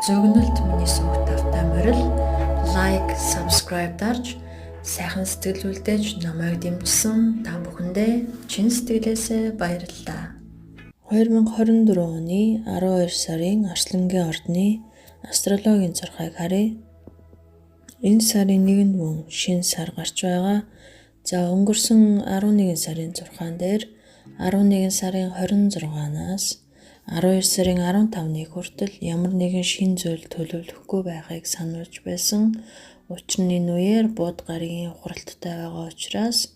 Зөгнөлт миний сувг тавтай морил лайк, subscribe дарж сайхан сэтгэл үлдээж намайг дэмжсэн та бүхэндээ чин сэтгэлээсээ баярлалаа. 2024 оны 12 сарын Арслангийн ордны астрологийн зурхайг харъя. Энэ сарын 1-нд мөн шинэ сар гарч байгаа. За өнгөрсөн 11 сарын 6-ан дээр 11 сарын 26-наас 12 сарын 15-ны хүртэл ямар нэгэн шинэ зүйл төлөвлөхгүй байхыг сануулж байсан. Учир нь энэ үеэр бууд гарагийн ухралттай байгаа учраас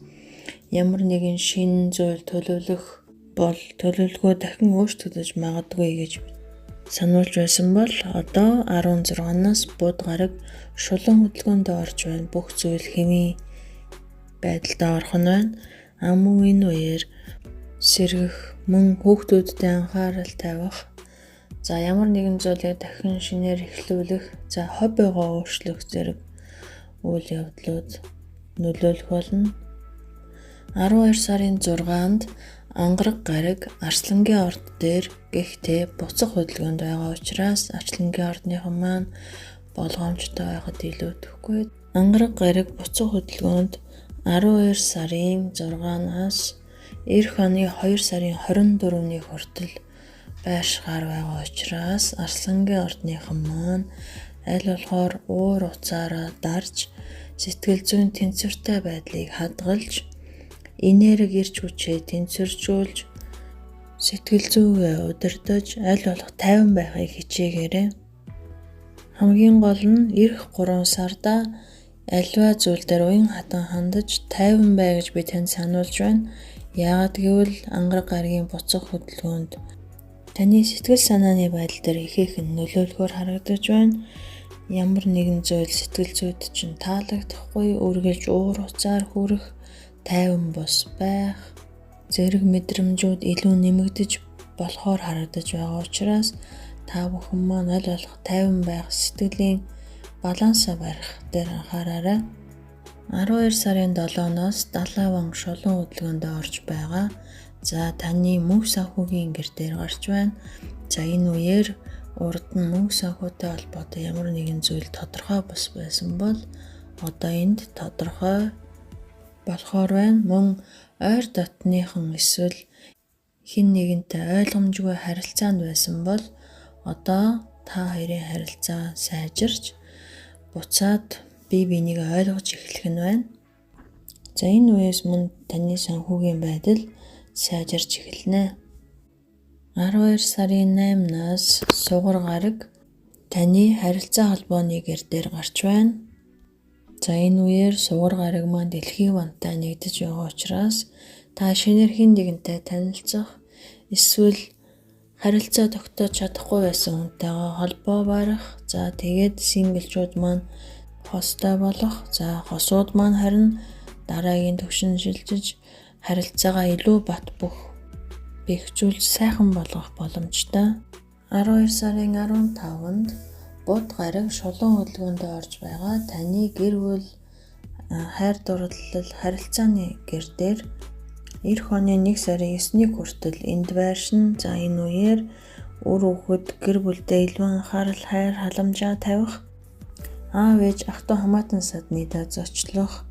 ямар нэгэн шинэ зүйл төлөвлөх бол төлөвлөгөө дахин өөрчлөгдөж магадгүй гэж сануулж байсан бол одоо 16-наас бууд гараг шулуун хөдөлгөөнд орж байна. Бүх зүйл хэвийн байдалд орох нь байна. А мөн энэ үеэр сэргэх, мөн хүүхдүүдтэй анхаарал тавих, за ямар нэгэн зүйлийг дахин шинээр эхлүүлэх, за хоббигоо өөрчлөх зэрэг үйл явдлууд нөлөөлөх болно. 12 сарын 6-нд ангараг гараг Арслангийн орд дээр гэхдээ буцах хөдөлгөөнд байгаа учраас Арслангийн ордныхан маань болгоомжтой байхад илүүдэхгүй. Ангараг гараг буцах хөдөлгөөнд 12 сарын 6-наас эх оны 2 сарын 24-ний хүртэл байршихаар байгаа учраас Арслангийн ордныхан маань аль болохоор уур уцаараа дарж сэтгэл зүйн тэнцвэртэй байдлыг хадгалж энерги эрч хүчээ тэнцвэржүүлж сэтгэл зүйгээ удирдах аль болох тайван байхыг хичээгээрэй. Хамгийн гол нь ирэх 3 сарда альва зүйл дээр уян хатан хандаж тайван бай гэж би танд сануулж байна. Яагаад гэвэл ангараг гарагийн буцах хөдөлгөөнд таны сэтгэл санааны байдал дээр ихээхэн нөлөөлөхөөр харагдаж байна. Ямар нэгэн зүйл сэтгэл зүйд чинь таалагдахгүй, үргэлж уур уцаар хүрэх, тайван бус байх, зэрэг мэдрэмжүүд илүү нэмэгдэж болохоор харагдаж байгаа учраас та бүхэн маань аль болох тайван байх, сэтгэлийн балансаа барих дээр анхаараарай. 12 сарын 7-ноос Далайван шулуун хөдөлгөөнд орж байгаа. За таны мөнх санхүүгийн гэр дээр гарч байна. За энэ үеэр урд нь мөнх санхүүтэй холбоотой ямар нэгэн зүйл тодорхой бус байсан бол одоо энд тодорхой болохоор байна. Мөн ойр дотныхан эсвэл хэн нэгэнтэй ойлгомжгүй харилцаанд байсан бол одоо та хоёрын харилцаа сайжирч буцаад бие биенийг ойлгож эхлэх нь байна. За энэ үеэс мөн таны санхүүгийн байдал сайжирч эхэлнэ. 12 сарын 8-наас сугар гараг таны харилцаа холбооны гэр дээр гарч байна. За энэ үеэр сугар гараг маань дэлхийн вантай нэгдэж байгаа учраас та шинээр хэн нэгэнтэй танилцах эсвэл харилцаа тогтоож чадахгүй байсан хүнтэйгээ холбоо барих, за тэгээд синглчүүд маань хостой болох, за хосууд маань харин дараагийн түвшин шилжиж харилцаагаа илүү бат бөх бэхжүүлж сайхан болгох боломжтой. 12 сарын 15-нд буд гараг шулуун хөдөлгөөнд орж байгаа таны гэр бүл хайр дурлал харилцааны гэр дээр эх оны 1 сарын 9-ний хүртэл энд байршина. За энэ үеэр үр хүүхэд гэр бүлдээ илүү анхаарал хайр халамжаа тавих, аав ээж ах トゥ хамаатан садныдаа зочлох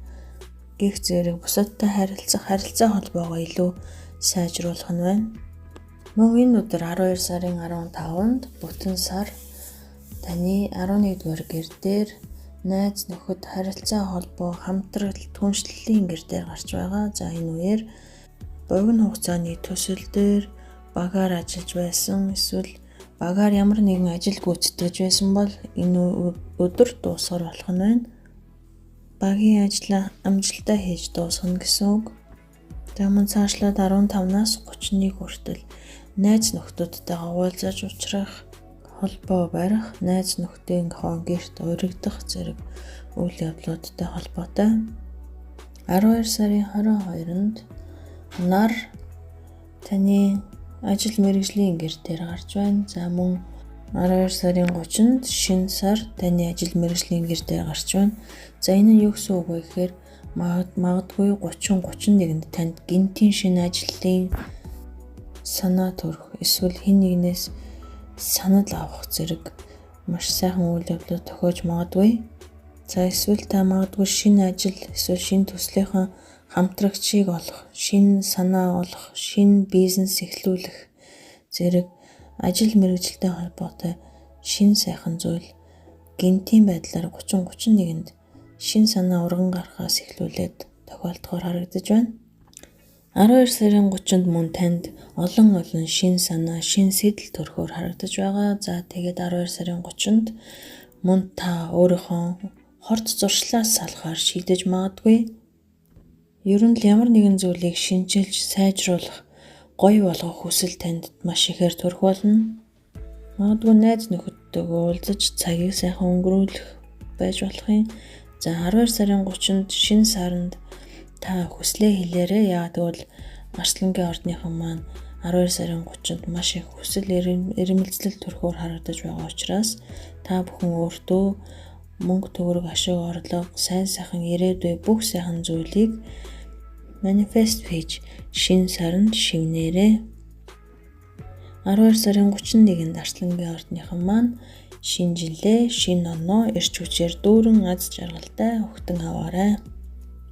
гэх зэрэг бусадтай харилцах харилцаа холбоогоо илүү сайжруулах нь байна. Мөн энэ өдөр 12 сарын 15-нд бүтэн сар таны 11-р гэр дээр найз нөхөд харилцаа холбоо хамтрал түншлэлийн гэр дээр гарч байгаа. За энэ үеэр богино хугацааны төсөл дээр багаар ажиллаж байсан эсвэл багаар ямар нэгэн ажил гүйцэтгэж байсан бол энэ өдөр дуусгар болох нь байна. Багийн ажлаа амжилттай хийж дуусгана гэсэн үг. За мөн цаашлаад 15-наас 31 хүртэл найз нөхдүүдтэйгээ уулзаж уулзрах, холбоо барих, найз нөхдийнхөө гэрт уригдах зэрэг үйл явдлуудтай холбоотой. 12 сарын 22-нд нар таны ажил мэргэжлийн гэр дээр гарч байна. За мөн 12 сарын 30-нд шинэ сар таны ажил мэргэжлийн гэр дээр гарч байна. За энэ нь юу гэсэн үг вэ гэхээр магадгүй 30 31-нд танд гинтийн шинэ ажлын санаа төрөх эсвэл хэн нэгнээс санал авах зэрэг маш сайхан үйл явдлууд тохиож магадгүй. За эсвэл та магадгүй шинэ ажил эсвэл шинэ төслийнхээ хамтрагчийг олох, шинэ санаа олох, шинэ бизнес эхлүүлэх зэрэг ажил мэргэжилтэй холбоотой шинэ сайхан зүйл гэнэтийн байдлаар 30 31-нд шинэ санаа урган гарахаас эхлүүлээд тохиолдохоор харагдаж байна. 12 сарын 30-нд мөн танд олон олон шинэ санаа, шинэ сэдэл төрөхөөр харагдаж байгаа. За тэгээд 12 сарын 30-нд мөн та өөрийнхөө хорт зуршлаас салахаар шийдэж магадгүй. Ер нь л ямар нэгэн зүйлийг шинчилж, сайжруулах, гоё болгох хүсэл танд маш ихээр төрөх болно. Магадгүй найз нөхөдтэйгээ уулзаж цагийг сайхан өнгөрүүлэх байж болох юм. За 12 сарын 30-нд шинэ саранд та хүслээ хэлээрэй. Яагаад гэвэл Арслангийн ордныхан маань 12 сарын 30-нд маш их хүсэл эрмэлзэл төрөхөөр харагдаж байгаа учраас та бүхэн өөртөө мөнгө төгрөг, ашиг орлого, сайн сайхан ирээдүй бүх сайхан зүйлийг манифест хийж шинэ саранд шивнээрэй. 12 сарын 31-нд Арслангийн ордныхан маань шинэ жилээ, шинэ оноо эрч хүчээр дүүрэн аз жаргалтай өгтөн аваарай.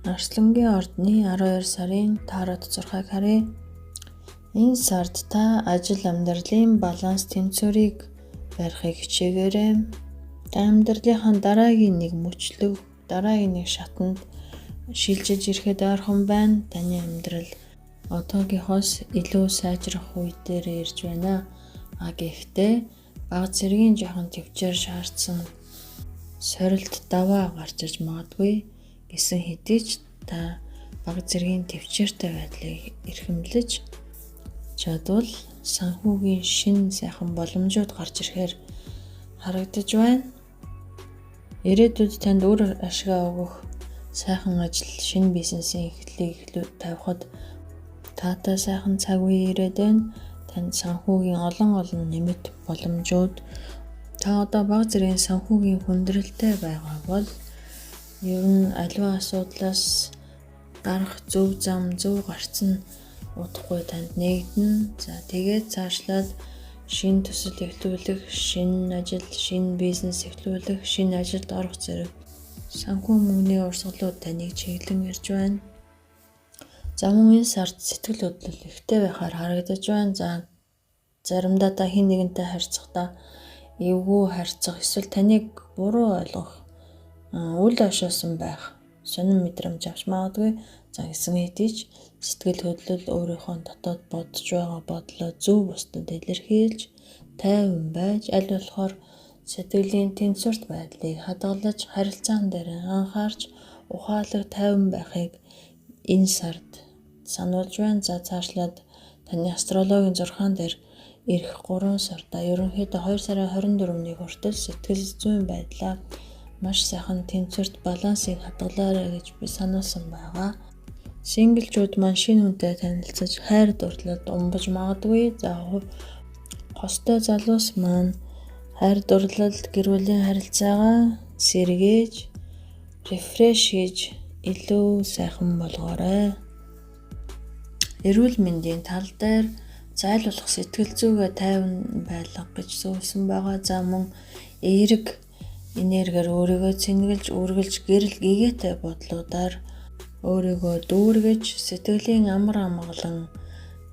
Арслангийн ордны 12 сарын тарот зурхайг харъя. Энэ сард та ажил амьдралын баланс тэнцвэрийг барихыг хичээгээрэй. Та амьдралынхаа дараагийн нэг мөчлөг, дараагийн нэг шатанд шилжиж ирэхэд ойрхон байна. Таны амьдрал одоогийнхоос илүү сайжрах үе дээр ирж байна. А гэхдээ бага зэргийн жоохон төвчээр шаардсан сорилт даваа гарч иж магадгүй гэсэн хэдий ч та бага зэргийн төвчээртэй байдлыг эрхэмлэж чадвал санхүүгийн шинэ сайхан боломжууд гарч ирэхээр харагдаж байна. Ирээдүйд танд үр ашгаа өгөх сайхан ажил, шинэ бизнесийн эхлэлийг тавихад таатай сайхан цаг үе ирээд байна. Танд санхүүгийн олон олон нэмэлт боломжууд, та одоо бага зэргийн санхүүгийн хүндрэлтэй байгаа бол ер нь аливаа асуудлаас гарах зөв зам, зөв гарц нь удахгүй танд нээгдэнэ. За тэгээд цаашлаад шинэ төсөл эхлүүлэх, шинэ ажил, шинэ бизнес эхлүүлэх, шинэ ажилд орох зэрэг санхүү мөнгөний урсгалууд таныг чиглэн ирж байна. За мөн энэ сард сэтгэл хөдлөл ихтэй байхаар харагдаж байна. За заримдаа та хэн нэгэнтэй харьцахдаа эвгүй харьцах эсвэл таныг буруу ойлгох, үл ойшоосон байх сонин мэдрэмж авч магадгүй. За гэсэн хэдий ч сэтгэл хөдлөл өөрийнхөө дотоод бодож байгаа бодлоо зөв бусдад илэрхийлж, тайван байж, аль болохоор сэтгэлийн тэнцвэрт байдлыг хадгалж, харилцаан дээр анхаарч, ухаалаг тайван байхыг энэ сард сануулж байна. За цаашлаад таны астрологийн зурхаан дээр ирэх 3 сарда ерөнхийдөө 2 сарын 24-ний хүртэл сэтгэл зүйн байдлаа маш сайхан тэнцвэрт балансыг хадгалаарай гэж би сануулсан байгаа. Single чүүд маань шинэ хүнтэй танилцаж хайр дурлалд унбаж магадгүй. За хостой залуус маань хайр дурлалд гэр бүлийн харилцаагаа сэргээж, refresh хийж илүү сайхан болгоорой. Эрүүл мэндийн тал дээр зайлуулах сэтгэл зүгээ тайван байлга гэж зөвлөсөн байгаа. За мөн эерэг энергиэр өөрийгөө цэнгэлж, үргэлж гэрэл гэгээтэй бодлуудаар өөрийгөө дүүргэж, сэтгэлийн амар амгалан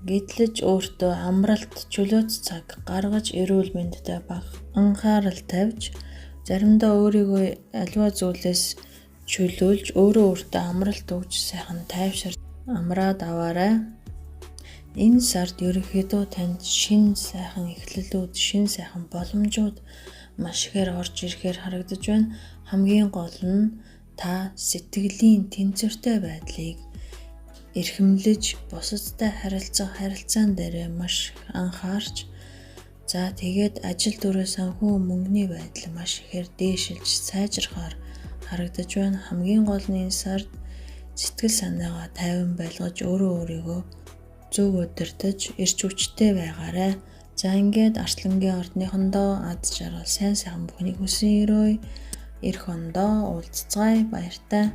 гэдлэж, өөртөө амралт, чөлөөт цаг гаргаж, эрүүл мэндтэй бага анхаарал тавьж, заримдаа өөрийгөө аливаа зүйлээс чөлөөлж, өөрөө өөртөө амралт өгч сайхан тайвшир амраад аваарай. Энэ сард ерөнхийдөө танд шинэ сайхан эхлэлүүд, шинэ сайхан боломжууд маш ихээр орж ирэхээр харагдаж байна. Хамгийн гол нь та сэтгэлийн тэнцвэртэй байдлыг эрхэмлэж, бусадтай харилцах харилцаан дээрээ маш анхаарч, за тэгээд ажил дүрээ санхүү мөнгөний байдал маш ихээр дээшилж сайжрахаар харагдаж байна. Хамгийн гол нь энэ сард сэтгэл санаагаа тайван байлгаж, өөрөө өөрийгөө зөв удирдах, эрч хүчтэй байгаарай. За ингээд Арслангийн ордныхондоо ад жаргал сайн сайхан бүхнийг хүсэн өрөөе. Ирэх ондоо уулзцгаая. Баяртай.